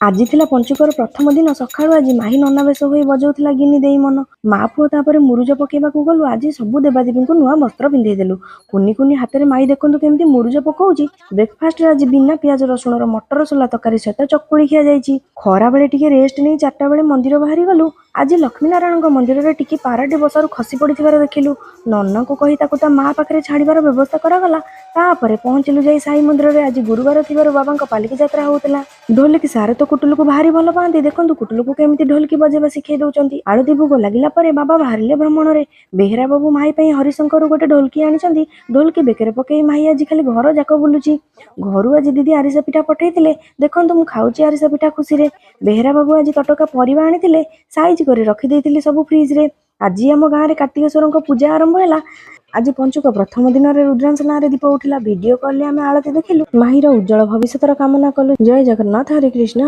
ଆଜି ଥିଲା ପଞ୍ଚୁକର ପ୍ରଥମ ଦିନ। ସକାଳୁ ଆଜି ମାହି ନନା ବେଶ ହୋଇ ବଜାଉଥିଲା ଗିନି ଦେଇ ମନ। ମା ପୁଅ ତାପରେ ମୁରୁଜ ପକେଇବାକୁ ଗଲୁ। ଆଜି ସବୁ ଦେବାଦେବୀଙ୍କୁ ନୂଆ ବସ୍ତ୍ର ପିନ୍ଧେଇ ଦେଲୁ। କୁନି କୁନି ହାତରେ ମାଇ ଦେଖନ୍ତୁ କେମିତି ମୁରୁଜ ପକଉଛି। ବ୍ରେକଫାଷ୍ଟରେ ଆଜି ବିନା ପିଆଜ ରସୁଣର ମଟର ସୋଲା ତରକାରୀ ସହିତ ଚକୁଳି ଖିଆଯାଇଛି। ଖରାବେଳେ ଟିକେ ରେଷ୍ଟ ନେଇ 4ଟା ବେଳେ ମନ୍ଦିର ବାହାରି ଗଲୁ। ଆଜି ଲକ୍ଷ୍ମୀ ନାରାୟଣଙ୍କ ମନ୍ଦିରରେ ଟିକେ ପାରାଟି ବସାରୁ ଖସି ପଡ଼ିଥିବାର ଦେଖିଲୁ। ନନାଙ୍କୁ କହି ତାକୁ ତା ମା ପାଖରେ ଛାଡ଼ିବାର ବ୍ୟବସ୍ଥା କରାଗଲା। ତାପରେ ପହଞ୍ଚିଲୁ ଯାଇ ସାଇ ମନ୍ଦିରରେ। ଆଜି ଗୁରୁବାର ଥିବାରୁ ବାବାଙ୍କ ପାଲିକି ଯାତ୍ରା ହଉଥିଲା। ଢୋଲକି ସାରେ ତ କୁଟୁଲୁକୁ ଭାରି ଭଲ ପାଆନ୍ତି। ଦେଖନ୍ତୁ କୁଟୁଲୁକୁ କେମିତି ଢୋଲକି ବଜେଇବା ଶିଖେଇ ଦଉଛନ୍ତି। ଆଳତି ଭୋଗ ଲାଗିଲା ପରେ ବାବା ବାହାରିଲେ ଭ୍ରମଣରେ। ବେହେରା ବାବୁ ମାଇ ପାଇଁ ହରିଶଙ୍କରରୁ ଗୋଟେ ଢୋଲକି ଆଣିଛନ୍ତି। ଢୋଲକି ବେକରେ ପକେଇ ମାଇ ଆଜି ଖାଲି ଘର ଯାକ ବୁଲୁଛି। ଘରୁ ଆଜି ଦିଦି ଆରିସା ପିଠା ପଠେଇଥିଲେ। ଦେଖନ୍ତୁ ମୁଁ ଖାଉଛି ଆରିସା ପିଠା ଖୁସିରେ। ବେହେରା ବାବୁ ଆଜି ତଟକା ପରିବା ଆଣିଥିଲେ, ସାଇଜ କରି ରଖିଦେଇଥିଲି ସବୁ ଫ୍ରିଜରେ। ଆଜି ଆମ ଗାଁରେ କାର୍ତ୍ତିକେଶ୍ୱରଙ୍କ ପୂଜା ଆରମ୍ଭ ହେଲା। ଆଜି ପଞ୍ଚୁକ ପ୍ରଥମ ଦିନରେ ରୁଦ୍ରାଂଶ ନାଁରେ ଦୀପ ଉଠିଲା। ଭିଡିଓ କଲରେ ଆମେ ଆଳତି ଦେଖିଲୁ। ମାହିର ଉଜ୍ଜଳ ଭବିଷ୍ୟତର କାମନା କଲୁ। ଜୟ ଜଗନ୍ନାଥ। ହରେ କୃଷ୍ଣ।